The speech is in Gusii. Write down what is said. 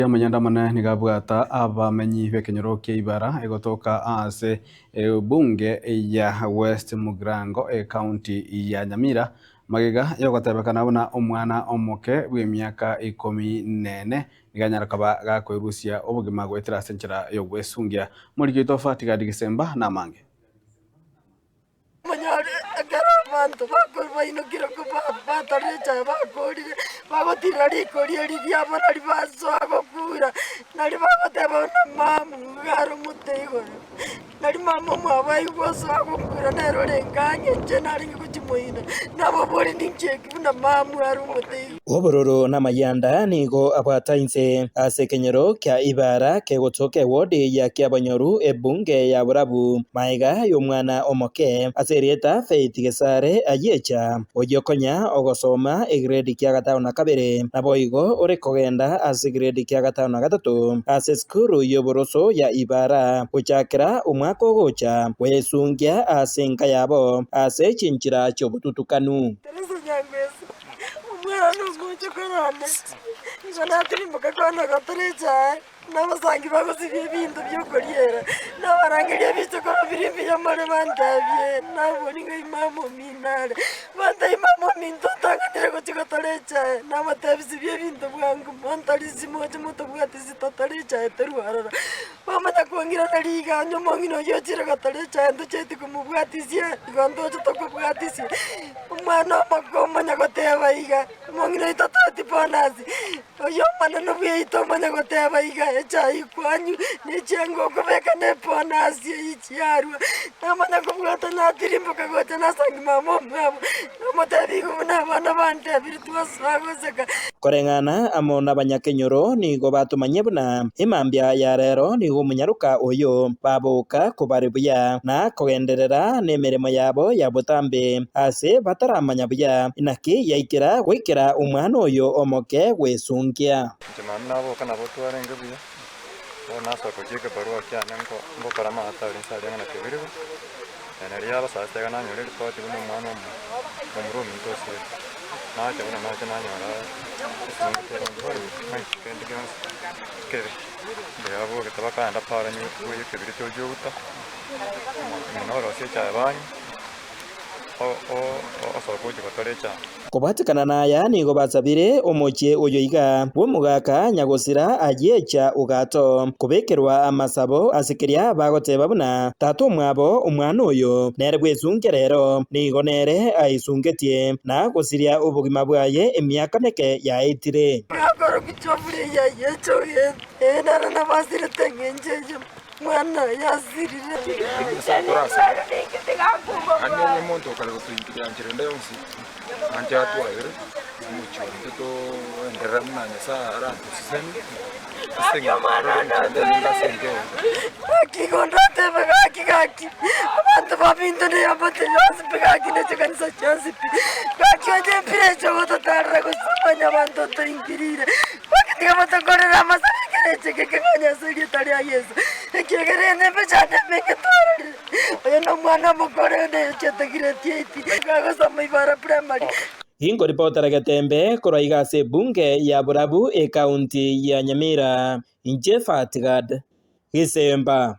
Amanyanda amanene nigo abwata abamenyi b'ekenyoro kia Ibara egotoka ase ebunge ya West Mugirango ecounty ya Nyamira magega yogotebekana buna omwana omoke bw'emiaka ikomi nene nigo anyare koba gakoerusia obogima goetera ase enchera y'ogwesungia. Omoriki oito Fatigadi Gisemba namange. Monyore ekero abanto bainokire batorire echaye bakorire, bagotiira rikori eri riabo nario basoa gokura, nario bagoteba buna mama iga are omote igoro, nario mama omwabo aigwe osoa gokura nere orenge ang'e inche narenge gochia moino, nababoria ninki eki buna mama are omote igoro. Obororo namayianda nigo abwata inse ase ekenyoro kia Ibara kegotoka ewodi ya Kiabonyoru ebunge ya Borabu maega y'omwana omoke ase erieta Faith Gesare Ayiecha oyio konya ogosoma egredi kia gatano na kabere naboigo ore kogenda ase egredi kia gatano na gatato ase esukuru y'oboroso ya Ibara gochakera omwaka ogocha gwesungia ase enka yabo ase chinchera chi'obotutukanu. Teresa Nyangweso, Omwana omoche korwa one, igo natirimboka kwana gotora echae, na abasangi bagosibia ebinto bi'okoriera, nabarangeria ebichokoro biria mbuya more bantebie, nabori ng'a mama omino are, bantebie mama ominto otang'anire gochia gotora echae, nabatebia sibia ebinto bwango, montorisi moche motobwati ase totore echae torwe aroro. Bamanya kong'irana riga, onye omong'ina oyio ochire gotora echae ntochieti komobwatisia, igo ntoche tokobwatisia. Omwana omoke omanya goteba iga, omong'ina oito toeti bonus, oyio omonene bweito omanya goteba iga, echae ikwanywa, na echianga okobeka na ebonus eyio chiarwa. Namanya kobwata natirimboka gocha nasangi mama omwabo, namotebia igo buna abana bantebirie twasoa goseka. Koreng'ana amo nabanyakenyoro nigo batomanyie buna emambia ya rero nigo omonyaroka oyo baboka kobare buya na kogenderera nemeremo yabo ya botambe ase bataramanya buya inaki yaikera goikera omwana oyo omoke gwesunkia. Inche mambia naboka nabo twarenge buya, bono nasoka gochia ekebarua kiane ngokora amato aria inse aria ng'a nakebirigwe, Nario abasacha iga nanyora eripoti buna omwana omomura ominto osire, nacha buna nacha nanyora esungutu ere onde ng'ai kende gionsi kebe. Mbuya abogete bakaenda para bwoyie ekebiriti ochie outa, ng'ina orosie echae banywe, osoke ochie gotora echae. Kobwatekana naya nigo basabire omochie oyo iga bw'omogaka nyagosira ayiecha ogato kobekerwa amasabo ase keria bagoteba buna tata omwabo omwana oyo nere bwesunke rero nigo nere aisungetie na gosiria obogima bwaye emiaka meke yaetire. Gakorokwa Choburi eyayiecha ogento, ee naro nabasirete engencho eyio. Mwana oyo asirire. Nyasae torasabe, naende onye omonto okare gotoinkiria nchera ende yonsi, anche atwabere omochie oito toenderere buna Nyasae aratosesenie, ase eng'encho tore emechando emenge ase enka eye. Gaki igo ndatebe gaki gaki, abanto baminto neamate yonsi pi gaki ne chikanisa chionsi pi, gaki onye mpira eche ogototarera gose mwanyabanto otoinkirire. Gaki tiga batokorere amasabo ekero eche gekeng'anya ase erieta ria Yeso, ekiagera eye nemechando emenge twarorire. Oyo nomwana omokoro onde ochiete grade eight, iga agosoma Ibara Primary. Inkoripotera Getembe korwa iga ase ebunge ya Borabu ekaunti ya Nyamira, inche Fatgad Gisemba.